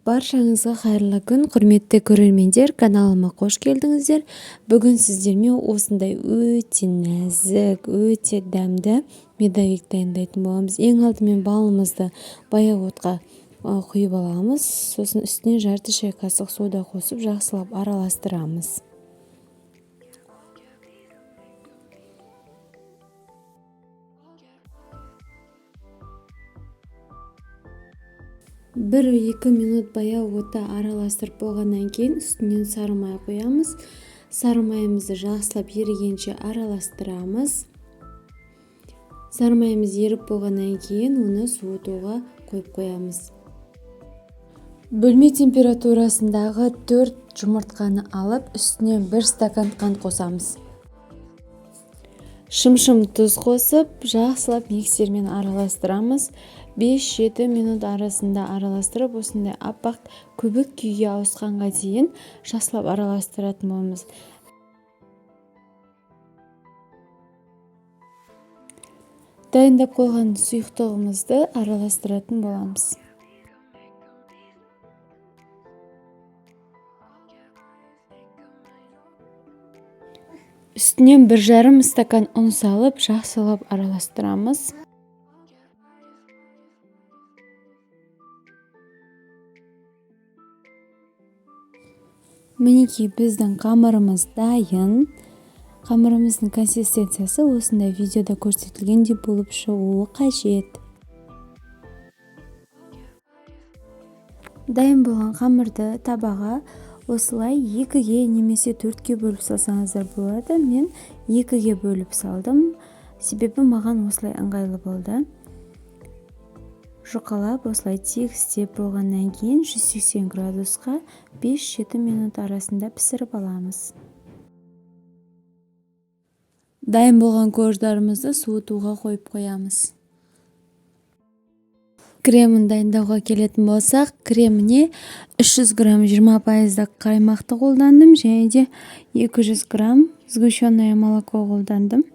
Баршаңызға қайырлы күн, құрметті көрермендер, каналыма қош келдіңіздер. Бүгін сіздермен осындай өте нәзік, өте дәмді медовик дайындайтын боламыз. Ең алдымен балымызды баяу отқа құйып аламыз, сосын үстіне жарты шай қасық сода қосып жақсылап араластырамыз. Бір 2 минут баяу отта араластырып болғаннан кейін үстінен сары май құямыз. Сары майымызды жақсылап ерігенше араластырамыз. Сары майымыз еріп болғаннан кейін оны суытуға қойып қоямыз. Бөлме температурасындағы 4 жұмыртқаны алып, үстіне 1 стакан қант қосамыз. Шымшым тұз қосып, жақсылап миксермен араластырамыз. 5-7 минут арасында араластырып, осындай аппақ көбік күйге ауысқанға дейін жақсылап араластыратын боламыз. Дайындап қойған сұйықтығымызды араластыратын боламыз. Үстінен 1,5 стакан ұн салып, жақсылап араластырамыз. Мінекей біздің қамырымыз дайын. Қамырымыздың консистенциясы осындай видеода көрсетілгендей болып шығуы қажет. Дайын болған қамырды табаға осылай 2-ге немесе 4-ке бөліп салсаңыздар болады. Мен 2-ге бөліп салдым, себебі маған осылай ыңғайлы болды. Жұқалап осылай тегістеп болғаннан кейін 180 градусқа 5-7 минут арасында пісіріп аламыз. Дайын болған корждарымызды суытуға қойып қоямыз. Кремін дайындауға келетін болсақ, креміне 300 грамм 20% қаймақты қолдандым және де 200 грамм сгущенное молоко қолдандым.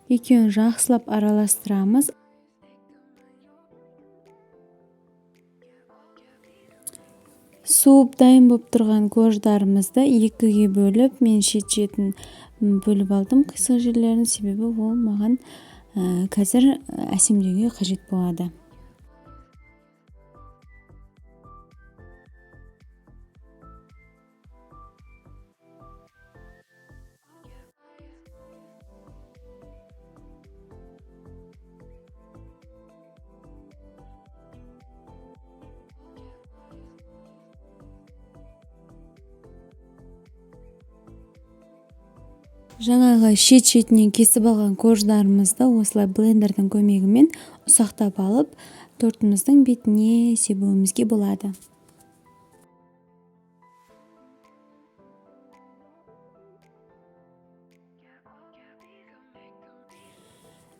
Екеуін жақсылап араластырамыз. Суып дайын болып тұрған корждарымызды 2-ге бөліп, мен шет-шетін бөліп алдым қисық жерлерін, себебі ол маған қазір әсемдеуге қажет болады. Жаңағы шет-шетінен кесіп алған корждарымызды осылай блендердің көмегімен ұсақтап алып, тортымыздың бетіне себуімізге болады.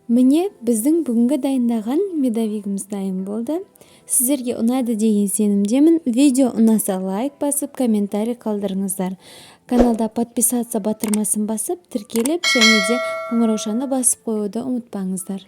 Міне, біздің бүгінгі дайындаған медовигіміз дайын болды. Сіздерге ұнады деген сенімдемін. Видео ұнаса лайк басып, комментарий қалдырыңыздар. Каналда подписаться батырмасын басып, тіркеліп және де қоңыраушаны басып қоюды ұмытпаңыздар.